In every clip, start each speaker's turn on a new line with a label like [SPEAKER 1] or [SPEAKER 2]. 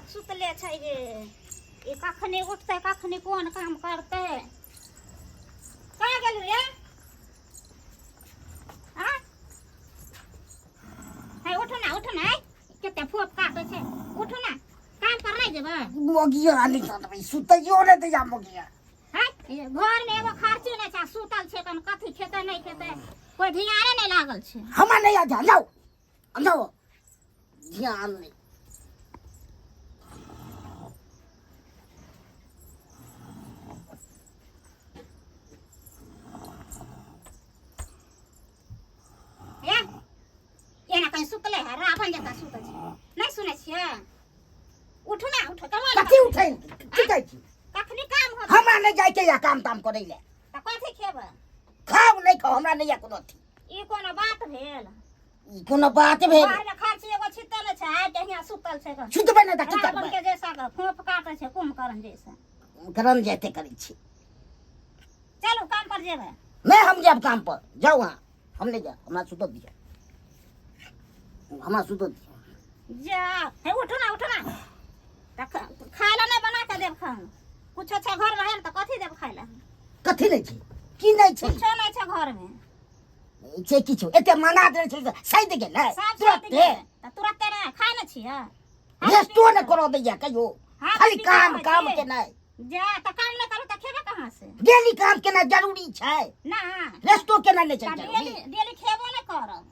[SPEAKER 1] तक सुतले छै जे ई कखने उठतै कखने कोन काम करतै कहाँ गेलू रे आँ हे उठू ना उठू ना कते फोप काटै छै उठू ना काम पर नहि जेबै
[SPEAKER 2] मोगिया आली चलबै सुतैयो नहि दैया मोगिया
[SPEAKER 1] है घर में एगो खर्ची नहि छै सुतल छै कन कथी खेतै नहि खेतै कोई ध्याने नहि लागल छै
[SPEAKER 2] हमरा नहि आ जाओ जाओ ध्यान नहि
[SPEAKER 1] हे एना कहीं सुतले है रावण जकाँ सुतल छै नहि सुनै छियै उठू ना उठू कमा
[SPEAKER 2] कथी उठै की कहै छी
[SPEAKER 1] कखनी काम होत
[SPEAKER 2] हमरा नहि जाइके या काम ताम करै लए
[SPEAKER 1] तऽ कथी खेबै
[SPEAKER 2] खाउ नहि खाउ हमरा नहि या कोनो अथी
[SPEAKER 1] ई कोनो बात भेल
[SPEAKER 2] ई कोनो बात भेल
[SPEAKER 1] घर में खर्च एगो छितल छै आइ के हियाँ सुतल छै गन।
[SPEAKER 2] सुतबै नहि तऽ की
[SPEAKER 1] रावण
[SPEAKER 2] करबै
[SPEAKER 1] के जैसा के फोफ काटे छै कुंभकर्ण जैसा
[SPEAKER 2] करण जाइते करै छी
[SPEAKER 1] चलू काम पर जेबै
[SPEAKER 2] नहि हम जायब काम पर जाउ अहाँ हम नहि जायब हमरा सुतऽ दिअ हमरा सुतऽ दिअ
[SPEAKER 1] जा हे उठू ना उठू ना तऽ खाय लए नहि बना के देब खाना कुछो छै घर में है तऽ कथी देब खाय लए
[SPEAKER 2] कथी नहि छै की नहि छै
[SPEAKER 1] कुछो नहि छै घर में
[SPEAKER 2] छै किछु एते मंगा देने छै सैद गेलै
[SPEAKER 1] सब सैद
[SPEAKER 2] तुरते
[SPEAKER 1] गेलै तऽ तुरते नहि खाय ने छियै
[SPEAKER 2] रेस्टो नहि करऽ दैया कहियो
[SPEAKER 1] हाथ
[SPEAKER 2] खाली
[SPEAKER 1] पीट
[SPEAKER 2] काम
[SPEAKER 1] रहल
[SPEAKER 2] काम
[SPEAKER 1] छी।
[SPEAKER 2] केनाइ
[SPEAKER 1] जा तऽ काम नहि करू तऽ खेबै कहाँ से
[SPEAKER 2] डेली काम केनाइ जरूरी छै
[SPEAKER 1] ना
[SPEAKER 2] रेस्टो केनाइ नहि छै
[SPEAKER 1] तऽ
[SPEAKER 2] जरूरी
[SPEAKER 1] डेली डेली खेबो नहि करब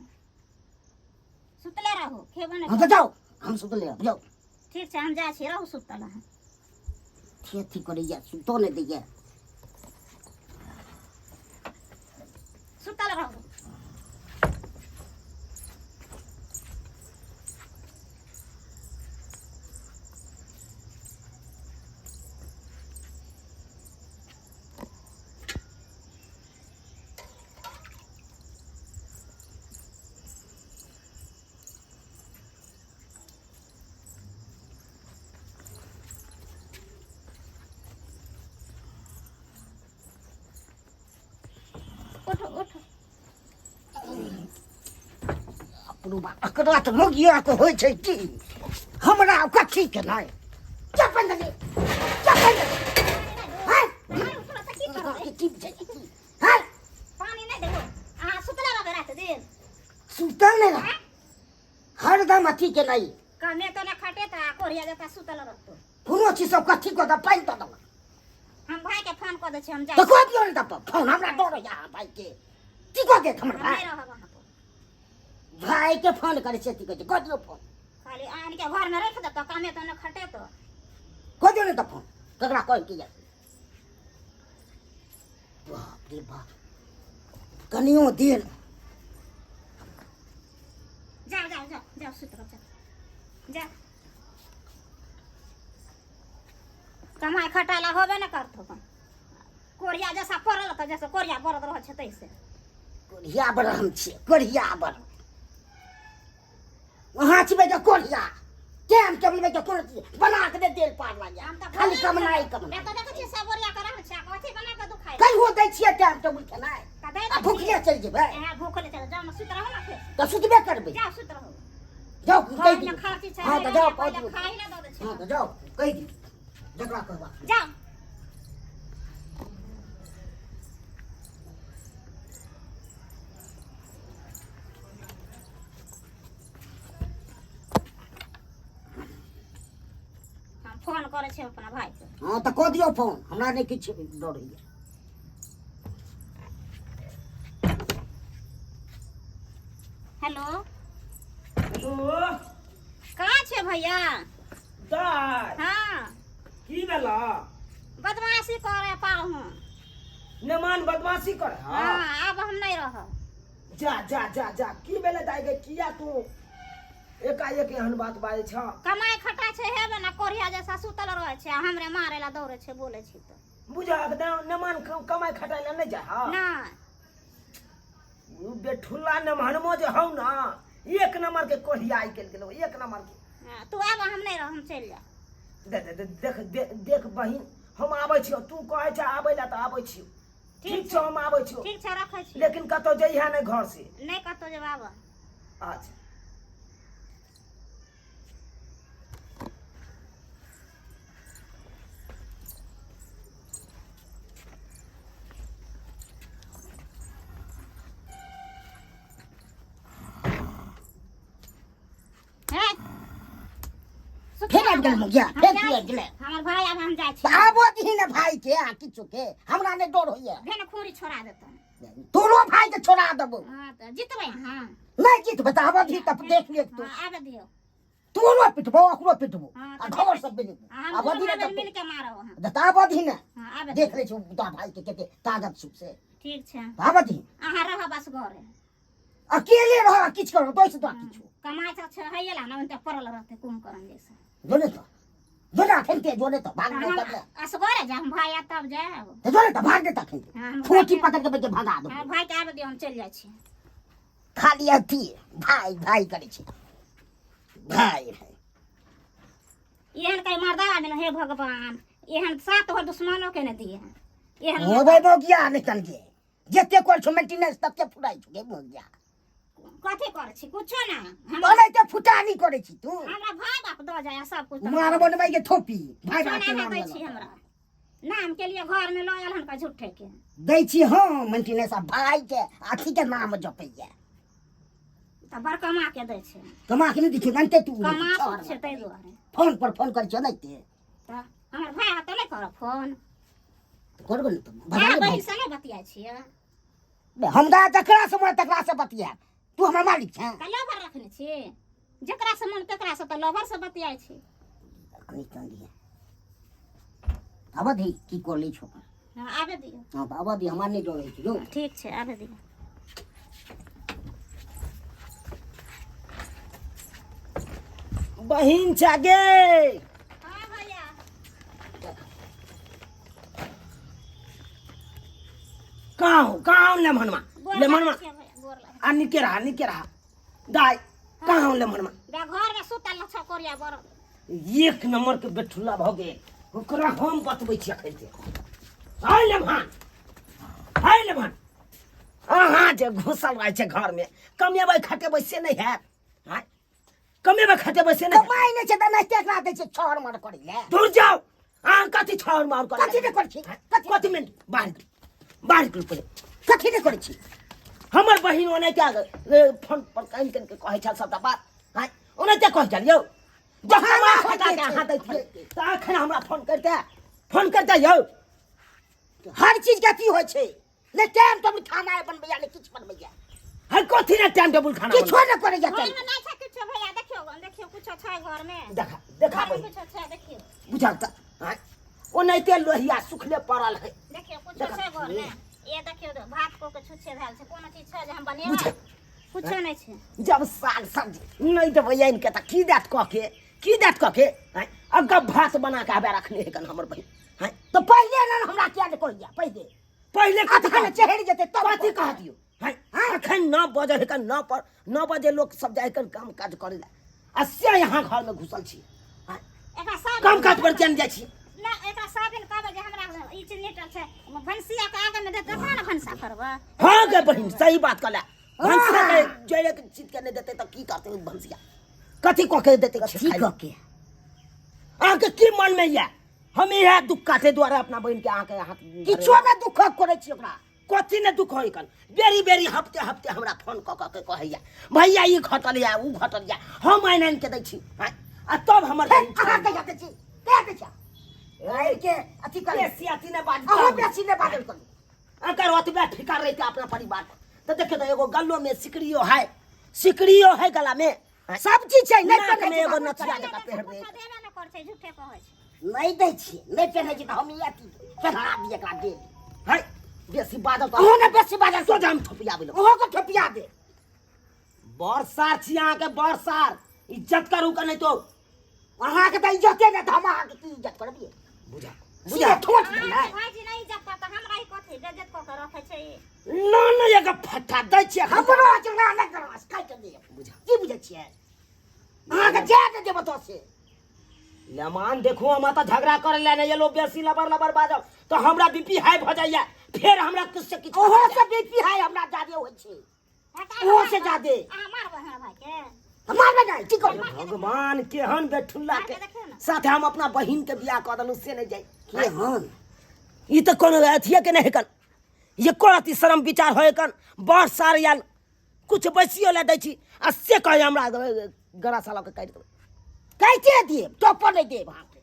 [SPEAKER 1] सुतले रहू खेबो नहि
[SPEAKER 2] हँ तऽ
[SPEAKER 1] करब
[SPEAKER 2] जाउ हम सुतले रहब जाउ
[SPEAKER 1] ठीक छै हम जाइ छी रहू सुतल अहाँ
[SPEAKER 2] अथी करैया सुतो नहि दैया
[SPEAKER 1] सुतल रहू उठो उठो
[SPEAKER 2] अपनो बाप एकरा तऽ मोगिया के होइ छै की हमरा कथी के नहि चप्पल दे चप्पल दे हैं? की छै की हैं?
[SPEAKER 1] पानी नहि देबो अहाँ सुतले रहबै राति दिन
[SPEAKER 2] सुतल नहि रह हरदम अथी के नहि
[SPEAKER 1] कमे तो ना खटे त कोरिया जका सुतल रहतो
[SPEAKER 2] कोनो चीज सब कथी कऽ दऽ पानि दऽ दऽ
[SPEAKER 1] हम भाई के फोन कऽ दै छी हम जाइ
[SPEAKER 2] तऽ कऽ दियौ ने तऽ फोन हमरा डर होइया भाई के की कऽ देत हमर
[SPEAKER 1] हम
[SPEAKER 2] भाई
[SPEAKER 1] नहि रहब अहाँ पर
[SPEAKER 2] भाई के फोन करै छियै की कहै छै कऽ दियौ फोन
[SPEAKER 1] खाली आन के घर में रख देतो कमे तो ना खटे तो
[SPEAKER 2] कऽ दियौ ने तऽ फोन ककरा कहै के यऽ बाप रे बाप कनियो देर
[SPEAKER 1] जाओ जाओ जाओ जाओ सुत रहो जाओ जाओ कमाई खटाला होबे न करतो कोरिया जैसा पड़ल रहतो जैसे कोरिया बरद रहल छै तैसे
[SPEAKER 2] कोरिया बर हम छियै कोरिया बर अहाँ छिबै तऽ कोरिया टाइम टेबल में कोनो चीज बना के दे देल पार लाग
[SPEAKER 1] हम तऽ
[SPEAKER 2] खाली कमनाइ कमनाइ
[SPEAKER 1] मैं तो देखै छियै सब ओरिया के रहल छै कथी बना के दुखाइ
[SPEAKER 2] कहियो दै छियै टाइम टेबल खेनाइ
[SPEAKER 1] तऽ दै
[SPEAKER 2] आ भूखले चलि जेबै
[SPEAKER 1] यहाँ भूखले चल जाओ ना सुत रहो ना फेर
[SPEAKER 2] तऽ सुतबे करबै
[SPEAKER 1] जाओ सुत रहो
[SPEAKER 2] जाओ
[SPEAKER 1] घर
[SPEAKER 2] कहि
[SPEAKER 1] में
[SPEAKER 2] दियौ
[SPEAKER 1] खर्ची छै
[SPEAKER 2] हँ तऽ जाओ कह
[SPEAKER 1] पहिले
[SPEAKER 2] दियौ
[SPEAKER 1] खाइ ला दऽ दै छै
[SPEAKER 2] हँ तऽ जाओ कहि दियौ जकरा कहबाक
[SPEAKER 1] जाओ हम फोन करै छी अपना भाईके
[SPEAKER 2] हँ तऽ कऽ दियौ फोन हमरा नहि किछु डर होइए
[SPEAKER 1] हेलो
[SPEAKER 3] हेलो
[SPEAKER 1] कहाँ छै भैया
[SPEAKER 3] दाय
[SPEAKER 1] हाँ
[SPEAKER 3] की भेला
[SPEAKER 1] बदमाशी करे पाहुँ
[SPEAKER 3] नेमान बदमाशी कर हाँ
[SPEAKER 1] हाँ आब हम नहीं रहब
[SPEAKER 3] जा जा जा जा की भेलै दाय गे किया तू एकाएक एहन बात बाजै छ
[SPEAKER 1] कमाई खटा छै हेबे ना कोरिया जैसा सुतल रहै छै आ हमरे मारे ला दौड़े छै बोले छै तऽ
[SPEAKER 3] बुझक नेमान कमाइ खटाइ लए नहि जाइ हँ
[SPEAKER 1] नहि
[SPEAKER 3] उ बेठुल्ला नेमानमो जे हौ ना एक नंबर के कोढ़िया आइ गेल गेलो एक नंबर के
[SPEAKER 1] हाँ, तू आब हम नहीं रह हम चलि जा
[SPEAKER 3] दे दे दे देख दे, देख बहिन हम आबै छियौ तू कहै छ आबै लए तऽ आबै छियौ ठीक छौ हम आबै छियौ
[SPEAKER 1] ठीक छै रखै छी
[SPEAKER 3] लेकिन कतौ जइहे नहि घर से
[SPEAKER 1] नहि कतौ जेब आब
[SPEAKER 3] अच्छा
[SPEAKER 2] फेर आबि गेल मुखिया,
[SPEAKER 1] हम
[SPEAKER 2] फेर
[SPEAKER 1] जाइ
[SPEAKER 2] की आबि गेलै?
[SPEAKER 1] हमर भाय आब हम जाइ छी
[SPEAKER 2] तऽ आबो दही ने भाई के आ किछु के हमरा नहि डर होइए
[SPEAKER 1] भेल खूरी छोड़ा देतन
[SPEAKER 2] तोरो भाई के छोड़ा देबो
[SPEAKER 1] हाँ तऽ जितबै अहाँ
[SPEAKER 2] नहि जीतबै तऽ आबऽ दही तऽ देख लिअ तू
[SPEAKER 1] हाँ आबे दियौ
[SPEAKER 2] तोरो पिटबो ओकरो पिटबो
[SPEAKER 1] हाँ,
[SPEAKER 2] आ
[SPEAKER 1] तऽ
[SPEAKER 2] घर सब मिलबो
[SPEAKER 1] हम
[SPEAKER 2] आबऽ
[SPEAKER 1] दुनू
[SPEAKER 2] दही ने
[SPEAKER 1] भाई
[SPEAKER 2] तऽ
[SPEAKER 1] मिल के मारब अहाँ
[SPEAKER 2] तऽ आबऽ दही ने
[SPEAKER 1] हाँ आबे
[SPEAKER 2] देख
[SPEAKER 1] दियौ
[SPEAKER 2] लै छी तोरा भाई के कते ताकत छौ से
[SPEAKER 1] ठीक छै
[SPEAKER 2] आबऽ दही
[SPEAKER 1] अहाँ रहब बस घरे
[SPEAKER 2] अकेले रह आ किछु करो दोस तो किछु
[SPEAKER 1] कमाइ तऽ छै है ला ना ओनते पड़ल रहतै कुंभकर्ण जैसे
[SPEAKER 2] जोने तो जोने अखन ते जोने तो भाग
[SPEAKER 1] तऽ
[SPEAKER 2] दे
[SPEAKER 1] हम
[SPEAKER 2] तब ने
[SPEAKER 1] असगरे जायब भाय आयत तब जायब
[SPEAKER 2] तो जोने तो भाग दे तखन
[SPEAKER 1] हाँ, हम
[SPEAKER 2] फोटी
[SPEAKER 1] भाइके-
[SPEAKER 2] पकड़ के बेटे भगा दो
[SPEAKER 1] हाँ भाइके आबे दियौ हम चलि जाइ छी
[SPEAKER 2] खाली अथी भाई भाई करे छै भाई भाई
[SPEAKER 1] एहन कहीं मर्दा मिल हे भगवान एहन सात गो दुश्मनो के ने दिए एहन
[SPEAKER 2] होबे बगिया नहीं तन के जते कर छो मेंटेनेंस तते फुराई छो गे बगिया
[SPEAKER 1] कथी करै छी कुछो ना हम
[SPEAKER 2] बोले ते फुटानी करे छी तू
[SPEAKER 1] हमरा भाय बाप दऽ जाय सब कुछ
[SPEAKER 2] मार बनबै के थोपी भाई
[SPEAKER 1] कुछो
[SPEAKER 2] बाप के
[SPEAKER 1] ना
[SPEAKER 2] नाम
[SPEAKER 1] दै छी
[SPEAKER 2] लेलक।
[SPEAKER 1] हमरा नाम के लिए घर में लऽ आयल हन का झूठे के
[SPEAKER 2] दै छी हम मेंटेनेंस आ भाई के अथी के नाम जपैया
[SPEAKER 1] तऽ बड़ कमा के दै छै
[SPEAKER 2] कमा के नहीं दै छियौ जानते तू
[SPEAKER 1] कमा सुख छै ताहि दुआरे
[SPEAKER 2] फोन पर फोन करै छियौ नहि ते
[SPEAKER 1] तऽ हमर भाय हाथ नहि करब फोन
[SPEAKER 2] करबो ने तऽ
[SPEAKER 1] भाय
[SPEAKER 2] भगा
[SPEAKER 1] बहिन से नहि बतियाइ छियै
[SPEAKER 2] दे। हमरा जकरा से मन तकरा से बतियाब तू हमर मालिक छें
[SPEAKER 1] तऽ लवर रखने छी जकरा से मन तकरा से तऽ लवर से बतियाइ छी
[SPEAKER 2] कनी चंदी आबऽ दी की कर लै छौ
[SPEAKER 1] हँ, आबे दियौ
[SPEAKER 2] हँ तऽ आबऽ दी हमरा नहि डर होइ छै यौ
[SPEAKER 1] ठीक छै आबे दियौ
[SPEAKER 3] बहिन छा गे
[SPEAKER 1] हाँ भैया
[SPEAKER 3] कहाँ हो कहाँ हो लेमहनमा
[SPEAKER 1] गोर
[SPEAKER 3] लेमहनमा
[SPEAKER 1] लागै छियै भैया गोर लागै
[SPEAKER 3] आ निके रहा निके रहा दाय कहाँ हो लेमहनमा
[SPEAKER 1] बे घर में सुतल छ कोरिया बड़
[SPEAKER 3] एक नंबर के बेठुल्ला भऽ गेल ओकरा हम बतबै छी अखन से हाय लेमहान हाय लेमहान अहाँ जे घुसल रहै छै घरमे कमेबै खटेबै से नहि हैत आँय कमेबै खटेबै से नहि हैत।
[SPEAKER 2] कमाइ नहि छै तऽ नहि एकरा दै छै छहर मर करै लए
[SPEAKER 3] दूर जाओ अहाँ कथी छाउर माउर करै
[SPEAKER 2] कथी नहि करै छी
[SPEAKER 3] कथी कथी में बाहर निकलू बाहर निकलू पहिले
[SPEAKER 2] कथी नहि करै छी
[SPEAKER 3] हमर बहिन ओना क्या फोन पर कहीं कहीं के कहै छल सबटा बात आँय ओनाहिते कहै छल यौ जहाँ
[SPEAKER 2] हमरा
[SPEAKER 3] खटा के
[SPEAKER 2] कहै
[SPEAKER 3] अहाँ दैत रहियै तऽ अखन हमरा फोन करिते फोन करिते यौ
[SPEAKER 2] हर चीज के अथी होइ छै नहि टाइम टेबुल खाना बनबैया नहि किछु बनबैया
[SPEAKER 3] हर कथी ने टाइम टेबुल खाना
[SPEAKER 2] किछो नहि करैया
[SPEAKER 1] घर में नहीं छै किछो भैया देखियौ देखियौ कुछो छै घर में
[SPEAKER 3] देखा देखा
[SPEAKER 1] घर में
[SPEAKER 3] बहिन
[SPEAKER 1] कुछो छै देखियौ
[SPEAKER 3] बुझल तऽ आँय ओनाहिते लोहिया सुखले पड़ल है
[SPEAKER 1] देखियौ कुछो छै घर में ये देखियौ भात को के छुच्छे भेल छै कोनो चीज छै जे हम बनेबै
[SPEAKER 3] बुझल।
[SPEAKER 1] कुछो नहि छै
[SPEAKER 3] जब साग सब्जी नहि देबै आनि के तऽ की देत कऽ के की देत कऽ के आँय अगब भात बना के आबे रखने है कन हमर बहिन आँय
[SPEAKER 2] तऽ पहिले ने हमरा किया नहि कहैया पहिले
[SPEAKER 3] पहिले कथी
[SPEAKER 2] अखन चढ़ि जेतै तब
[SPEAKER 3] कथी कह दियौ आँय अखन 9 बजे है कन 9 पर 9 बजे लोक सब जाइ कन काम काज करै लए आ से यहाँ घर में घुसल छी आँय
[SPEAKER 1] एकरा सब
[SPEAKER 3] काम काज पर किया नहि जाइ छी
[SPEAKER 1] ना एकरा सब दिन कहबै जे हमरा ई चीज निटल छै भनसिया के आगे में दे तखन ने भनसा करबै
[SPEAKER 3] हाँ गे बहिन सही बात कहला भनसिया के जरे के चीज के नहि देतै तऽ की करतै ओ भनसिया कथी कऽ के देतै
[SPEAKER 2] कथी कऽ के
[SPEAKER 3] अहाँके की मन में यऽ हम इएह दुख काटे दुआरे अपना बहिन के अहाँके हाथ
[SPEAKER 2] किछो ने दुख करै छी ओकरा
[SPEAKER 3] कथी ने दुख होय कन बेरी बेरी हफ्ते हफ्ते हमरा फोन कऽ कऽ के कहैया भैया ई घटल या ऊ घटल या हम आनि आनि के दै छी आँय? आ तब हमर बहिन
[SPEAKER 2] अहाँ कहिया दै छी कहिया दै छी आनि के अथी करै
[SPEAKER 3] बेसी अथी नहि बाजू
[SPEAKER 2] अहाँ बेसी नहि बाजल करू
[SPEAKER 3] अगर ओतबे फिकर रहिते अपना परिवार पर तऽ देखियौ तऽ एगो गलो में सिकड़ियो है सिकड़ियो है गला में
[SPEAKER 2] सब चीज छै नहि
[SPEAKER 3] नाक में
[SPEAKER 2] पहिरै
[SPEAKER 3] एगो
[SPEAKER 2] छी
[SPEAKER 3] नथिया जकाँ पहिर
[SPEAKER 1] कुछो
[SPEAKER 3] दे
[SPEAKER 1] देबे ने करै छै झूठे कहै छै
[SPEAKER 2] नहि दै छियै नहि पहिरै छी तऽ हम ई अथी पहिरा दियै एकरा दे
[SPEAKER 3] है बेसी बाजल तऽ
[SPEAKER 2] अहूँ ने बेसी बाजल
[SPEAKER 3] सोझा हम थोपियाबै लग
[SPEAKER 2] अहूँ के ठोपिया दे
[SPEAKER 3] बड़ सार छी अहाँके बड़ सार इज्जत करू के नहि तो
[SPEAKER 2] अहाँके तऽ इज्जते नहि तऽ हम अहाँके की इज्जत करबियै
[SPEAKER 3] बुझा
[SPEAKER 2] बुझा
[SPEAKER 3] बुझा
[SPEAKER 2] ठोक देबै
[SPEAKER 1] अहाँके भाईजी नहि इज्जत करता हमरा ही कथी बेज्जत कऽ के रखै छै ई।
[SPEAKER 3] ना ना एगो फट्टा दै छियै एखन।
[SPEAKER 2] हमरो अचरा नहि करब काटि दिअ
[SPEAKER 3] बुझा
[SPEAKER 2] की बुझै छियै अहाँके जाय नहि देब ओतऽ से
[SPEAKER 3] लेमान देखू हम तऽ झगड़ा करे ले नहि एलो बेसी लबर लबर बाजब तऽ हमरा बीपी हाई भऽ जाइया फेर हमरा किछु से किछु
[SPEAKER 2] ओहो से बीपी हाई हमरा जादे होइ छै ओहो से जादे
[SPEAKER 1] अहाँ मारबै हमरा भाईके
[SPEAKER 2] मारबै नहि की करबै
[SPEAKER 3] भगवान केहन बेठुल्ला के
[SPEAKER 1] मारके देखियौ ने
[SPEAKER 3] साथे हम अपना बहिन के बियाह कऽ देलहुँ से नहि जाय
[SPEAKER 2] केहन
[SPEAKER 3] ई तऽ कोनो अथिये के नहि हेकन एको रति शरम विचार होय कन बड़ सार आयल कुछ बैसियो लए दै छी आ से कहे हमरा गरा साला के काटि देबै
[SPEAKER 2] कैसे देब टोपो नहि देब अहाँके।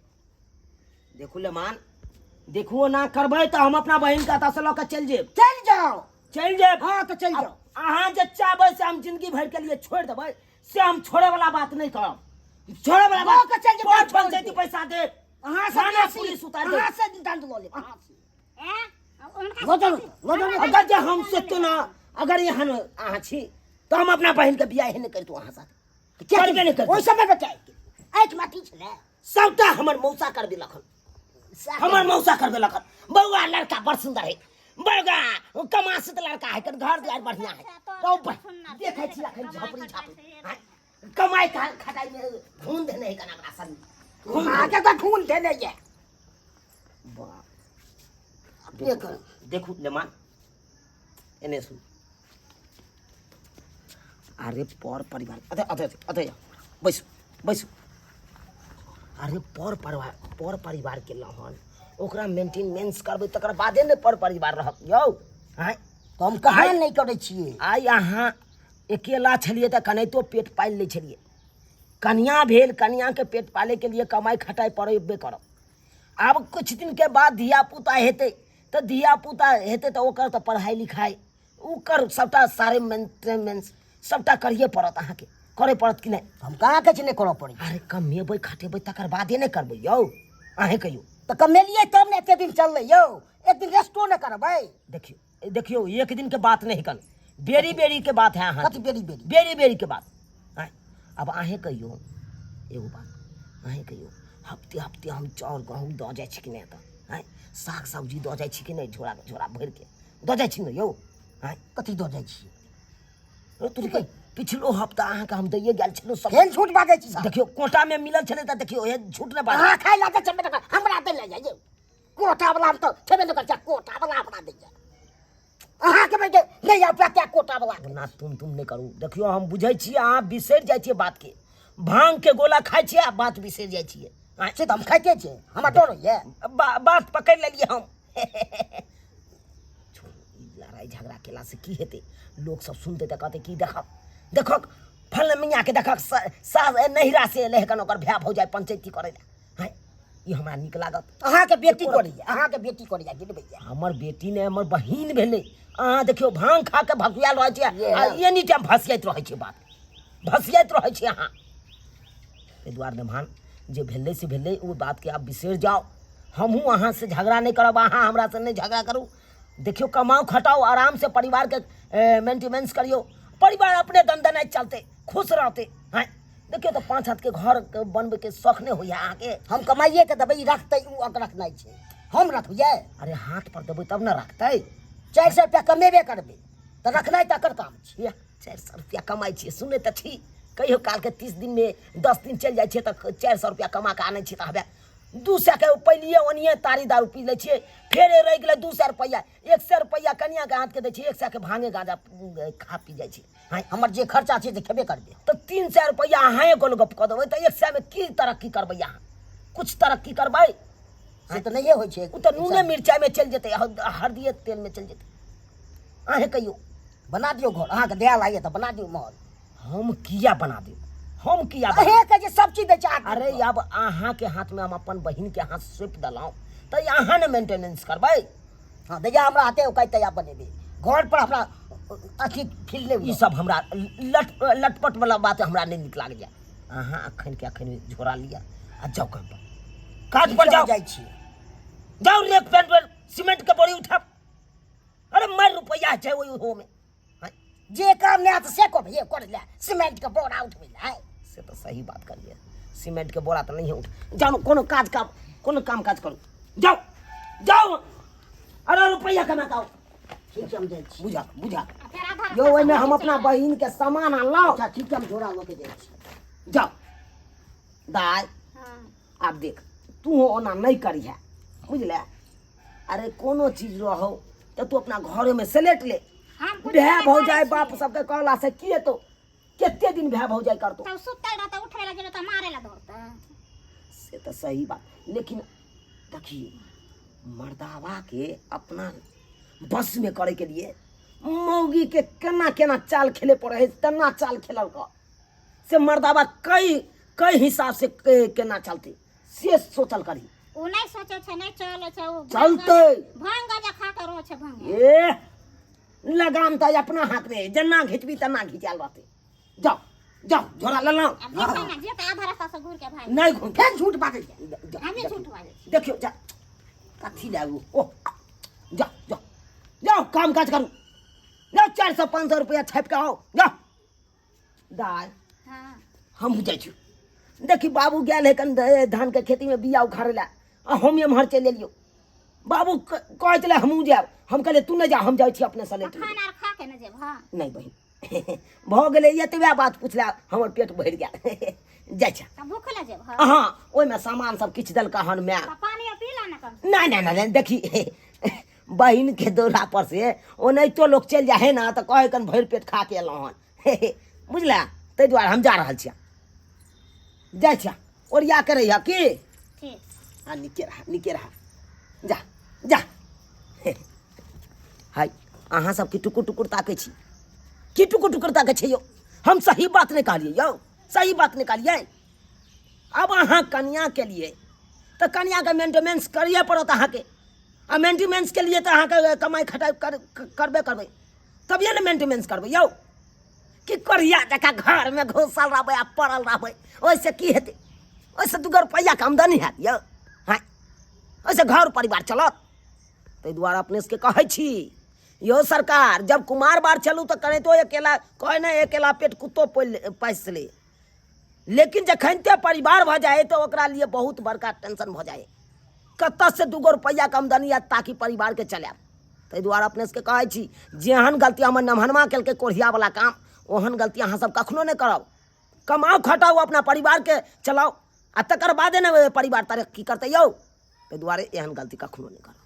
[SPEAKER 3] देखू लेमान, देखू, ओना करबै तऽ हम अपना बहिन के एतऽ से लऽ के चलि जेब।
[SPEAKER 2] चलि जाउ।
[SPEAKER 3] चलि जेब।
[SPEAKER 2] हँ तऽ चलि जाउ।
[SPEAKER 3] अहाँ जे चाहबै से हम जिंदगी भरि के लिए छोड़ि देबै, से हम छोड़े वाला बात नहि करब। छोड़े वाला बात
[SPEAKER 2] लऽ के चलि जेब,
[SPEAKER 3] पर
[SPEAKER 2] छोड़ि
[SPEAKER 3] पंचायती
[SPEAKER 2] देब।
[SPEAKER 3] पैसा देब।
[SPEAKER 2] अहाँ से
[SPEAKER 3] खाना
[SPEAKER 2] बेसी,
[SPEAKER 3] पूरी सुतार देब।
[SPEAKER 2] अहाँ से दंड लऽ लेब अहाँ से।
[SPEAKER 1] ए, हुनका
[SPEAKER 2] लऽ चलू, लऽ चलू।
[SPEAKER 3] अगर जे हम सोचतो ना, अगर एहन अहाँ छी तऽ हम अपना बहिन के बियाह नहि करितहुँ अहाँ साथ।
[SPEAKER 2] किया
[SPEAKER 3] करबे नहि करतै।
[SPEAKER 2] ओहि समय बचाइ आँखि माटी छलै।
[SPEAKER 3] सबटा हमर मौसा कर देलक हन। हमर मौसा कर देलक हन। बौआ लड़का बड़ सुंदर है, बड़गा कमासुत लड़का है, कन घर दुआर बढ़िया है। तो देखै छी अखन झपड़ी झापड़ी आँय, कमाई खटाई में खून देने है कना हमरा संग। खून देने।
[SPEAKER 2] अहाँके तऽ खून देने ये।
[SPEAKER 3] बाप।
[SPEAKER 2] देखू,
[SPEAKER 3] देखू लेमान, एने सुन। अरे पर परिवार, अरे अरे अरे बैसू बैसू। अरे पर परिवार, पर परिवार के लहन ओकरा मेंटेनेंस करबै तकर बादे ने पर परिवार रहत यौ। आँय,
[SPEAKER 2] तऽ हम कहाँ नहि करै छियै।
[SPEAKER 3] आइ अहाँ अकेला छलियै तऽ कनाहितो पेट पालि लै छलियै। कनिया भेल, कनियाके पेट पालैके लिए कमाइ खटाइ पड़ेबे करब। आब किछु दिनके बाद धियापुता हेतै तऽ धियापुता हेतै तऽ ओकर तऽ पढ़ाइ लिखाइ ओकर सबटा सारे मेंटेनेंस सबटा करिए पड़त अहाँके, करे पड़त कि नहि?
[SPEAKER 2] हम कहाँ कहै छी नहि करऽ पड़ै।
[SPEAKER 3] अरे कमेबै खटेबै तकर बादे नहि करबै यौ, अहेँ कहियौ।
[SPEAKER 2] तऽ कमेलियै तब ने एते दिन चललै यौ, एक दिन रेस्टो नहि करबै।
[SPEAKER 3] देखियौ देखियौ, एक दिन के बात नहीं कन, बेरी बेरी के बात है अहाँ।
[SPEAKER 2] कथी बेरी बेरी?
[SPEAKER 3] बेरी बेरी के बात। आँय, अब अहेँ कहियौ एगो बात, अहेँ कहियौ हफ्ते हफ्ते हम चाउर गहूँम दऽ जाइ छी कि नहि एतऽ? आँय, साग सब्जी दऽ जाइ छी कि नहि? झोरा झोरा भरिके दऽ जाइ छी ने यौ? आँय,
[SPEAKER 2] कथी दऽ जाइ छी?
[SPEAKER 3] तू पिछलो हफ्ता अहाँके हम दैये गेल छलहुँ सब।
[SPEAKER 2] केहन झूठ बाजै छी साहब?
[SPEAKER 3] देखियौ कोटामे मिलल छलै तऽ देखियौ, हे झूठ नहि बाजू।
[SPEAKER 2] अहाँ खाइ लए जाइ छबै, हमरा दै लए जाइए कोटा वाला, हम तऽ खेबे नहि करै छी, कोटा वाला हमरा दैए। अहाँके बेटे नहि आब क्या कोटा वाला।
[SPEAKER 3] ओना तुम तुम नहि करू। देखियौ हम बुझै छी अहाँ बिसरि जाइ छियै बातके, भाँगके गोला खाइ छियै आ बात बिसरि जाइ छियै।
[SPEAKER 2] आँय, से तऽ हम खाइते छियै, हमरा डर होइए।
[SPEAKER 3] बात पकड़ि लेलियै हम। छोड़ू, ई लड़ाइ झगड़ा केलासँ की हेतै? लोक सब सुनतै तऽ कहतै की देखक देखक फल्लाँ मियाँके देखक सास नैहरा से एलै हन ओकर भाय भौजाइ पंचैती करै लए। हँ, ई हमरा नीक लागत?
[SPEAKER 2] अहाँके बेटी करैए, अहाँके बेटी करैए गिनबैए।
[SPEAKER 3] हमर बेटी नहि, हमर बहिन भेलै। अहाँ देखियौ भाँग खा कऽ भसुआयल रहै छियै आ एनी टाइम भसियाइत रहै छै, बात भसियाइत रहै छै अहाँ। एहि दुआरे नेमान जे भेलै से भेलै, ओ बातके आब बिसरि जाउ। हमहूँ अहाँसँ झगड़ा नहि करब, अहाँ हमरासँ नहि झगड़ा करू। देखियौ कमाउ खटाउ, आरामसँ परिवारके मेंटेनेंस करियौ, परिवार अपने दनदनाइत चलतै, खुश रहतै। हँ देखियौ तऽ 5 हाथके घर बनबैके शौख नहि होइए अहाँके?
[SPEAKER 2] हम कमाइएके देबै, ई रखतै ओ रखनाइ छै, हम रखबियै?
[SPEAKER 3] अरे हाथ पर देबै तब ने रखतै।
[SPEAKER 2] 400 रुपया कमेबे करबै तऽ रखनाइ तऽ एकर काम छै।
[SPEAKER 3] 400 रुपया कमाइ छियै सुनै तऽ छी, कहियो कालके 30 दिनमे 10 दिन चलि जाइ छियै तऽ 400 रुपया कमा कऽ आनै छियै तऽ हवे 200 के पहिलिए ओनिए तारी दारू पी लै छियै, फेर रहि गेलै 200 रुपैआ, 100 रुपैआ कनिआँके हाथके दै छियै, 100 के भाँगे गाँजा खा पी जाइ छियै।
[SPEAKER 2] हँ, हमर जे खर्चा छै से खेबे करबै।
[SPEAKER 3] तऽ 300 रुपैआ अहाँए गोलगप कऽ देबै तऽ 100 मे की तरक्की करबै अहाँ? कुछ तरक्की करबै?
[SPEAKER 2] से तऽ नहिए होइ छै।
[SPEAKER 3] ओ तऽ नूने मिरचाइमे चलि जेतै, हरदिए तेलमे चलि जेतै। अहेँ कहियौ।
[SPEAKER 2] बना दियौ घर, अहाँके दया लागैए तऽ बना दियौ महल।
[SPEAKER 3] हम किया बना देब? हम किया बना
[SPEAKER 2] अहेँ के जे सब चीज दै छै आदमी
[SPEAKER 3] अरे
[SPEAKER 2] के।
[SPEAKER 3] आब अहाँके हाथमे हम अपन बहिनके हाथ सौंपि देलहुँ तऽ अहाँ ने मेंटेनेंस करबै।
[SPEAKER 2] हँ दैया हमरा हाथे ओ तैयार बनेबै घर पर, हमरा अथी फील नहि।
[SPEAKER 3] ई सब हमरा लट लटपट वाला बात हमरा नहि नीक लागैए। अहाँ अखन के अखन झोरा लिअ आ जाउ काम पर, काज पर जाउ।
[SPEAKER 2] जाइ छी।
[SPEAKER 3] जाउ रेक पेंट पर सीमेंट के बोरी उठाब। अरे मर रुपैआ छै ओहि ओहोमे
[SPEAKER 2] जे काम नहि आत से कहबै करे ले, सीमेंट के बोरा उठबै ले।
[SPEAKER 3] से तऽ सही बात करिए, सीमेंट के बोरा तऽ नहीं उठ। जाउ कोनो काज काम, कोनो काम काज करू, जाउ जाउ। अरे रुपैआ कमा के आउ।
[SPEAKER 2] ठीक छै, हम जाइ छी।
[SPEAKER 3] बुझा बुझा
[SPEAKER 1] आ फेर आधा
[SPEAKER 3] यौ, ओहिमे हम अपना बहिन के सामान आनलहुँ।
[SPEAKER 2] अच्छा ठीक छै, हम झोरा लऽ के जाइ छी।
[SPEAKER 3] जाउ दाय।
[SPEAKER 1] हाँ।
[SPEAKER 3] आब देख तू ओना नहि करिहे, बुझले? अरे कोनो चीज रहो तऽ तू अपना घरेमे सलेट ले।
[SPEAKER 1] हम कुछ
[SPEAKER 3] भाय
[SPEAKER 1] नहि
[SPEAKER 3] भौजाइ
[SPEAKER 1] करै
[SPEAKER 3] बाप
[SPEAKER 1] छियै।
[SPEAKER 3] सबके कहला से की हेतौ? कते दिन भाय भौजाइ करतौ?
[SPEAKER 1] तब सुतल रहतै, उठै लए जेबै तऽ मारै लए दौड़तै।
[SPEAKER 3] से तऽ सही बात, लेकिन देखी मर्दावा के अपना बस में करे के लिए मौगी के केना केना चाल खेले पड़े है, तेना चाल खेलल का से मर्दावा कई कै हिसाब से केना चलतै से सोचल करही।
[SPEAKER 1] ओ नहि सोचै छै, नहि चलै छै ओ।
[SPEAKER 3] चलतै।
[SPEAKER 1] भांग गांजा खा के रहै छै भांग।
[SPEAKER 3] ए लगाम तऽ अपना हाथ में, जेना घिचबी तेना घिचायल रहतै। जाओ जाओ, झोरा लेलहुँ।
[SPEAKER 1] आब देखै ने जे तऽ आधा रास्ता से घूर के भागि।
[SPEAKER 3] नहि घुम।
[SPEAKER 2] फेर झूठ बाजै छै।
[SPEAKER 1] हमे झूठ बाजै छी?
[SPEAKER 3] देखियौ, जा कथी लए ओ, जाओ जाओ जाओ, काम काज करू, जाओ, 400 500 रुपया छापि कऽ आउ, जाओ। दाय।
[SPEAKER 1] हाँ।
[SPEAKER 3] हमहूँ जाइ छी। देखी, बाबू गेल है कन धानके खेतीमे बिया उखाड़े लए आ हम एम्हर चलि एलियौ। बाबू कहै छलै हमहूँ जायब। हम कहलियै तू नहि जा, हम जाइ छी अपने से। लेट
[SPEAKER 1] खाना आर खा के ने जेब? हाँ।
[SPEAKER 3] नहि बहिन, भऽ गेलै। एतबे बात पुछला, हमर पेट भरि गेल। जाइ छै।
[SPEAKER 1] तऽ भूख ले जेब? हाँ।
[SPEAKER 3] हँ, ओहिमे सामान सब किछु देलका हन माय।
[SPEAKER 1] तऽ पानी पी ला ने कम।
[SPEAKER 3] नहि नहि नहि नहि, देखी, बहिन के दौरा पर से ओनाहितो लोक चलि जाइ है ने तऽ कहै कन भरि पेट खा के एलहुँ हन, बुझला? ताहि दुआरे हम जा रहल छियै। जाइ छियै, ओरिया के रहिह की।
[SPEAKER 1] ठीक।
[SPEAKER 3] आ नीके रह, नीके रह, जा जा। हाय, अहाँ सब की टुकुर टुकुर ताकै छी? की टुकुर टुकुर ताकै छी यौ? हम सही बात नहि कहलियै यौ? सही बात नहि कहलियै? आब अहाँ कनिया के लिए तऽ कनियाके मेंटेनेंस करैए पड़त अहाँके। आ मेंटेनेंस के लिए तऽ अहाँके कमाइ खटाइ करबे करबै, तभिए ने मेंटेनेंस करबै यौ। की कोरिया जकाँ घरमे घुसल रहबै आ पड़ल रहबै, ओहिसँ की हेतै? ओहिसँ दूगो रुपैआके आमदनी हैत यौ? हँ, ओहिसँ घर परिवार चलत? ताहि दुआरे अपने सबके कहै छी यौ सरकार, जब कुमार बार चलू तऽ कनाहितो अकेला कहै नहि, अकेला पेट कुत्तो पैस ले, लेकिन जखनिते परिवार भऽ जाइ तऽ ओकरा लिए बहुत बड़का टेंशन भऽ जाइ, कतऽसँ दूगो रुपैआके आमदनी आयत ताकि परिवारके चलायब। ताहि दुआरे अपने सबके कहै छी, जेहन गलती हमर नमहनमा केलकै, कोढ़ियावला काम, ओहन गलती अहाँ सब कखनो नहि करब। कमाउ खटाउ, अपना परिवारके चलाउ आ तकर बादे ने परिवार तरक्की करतै यौ। ताहि दुआरे एहन गलती कखनो नहि करब।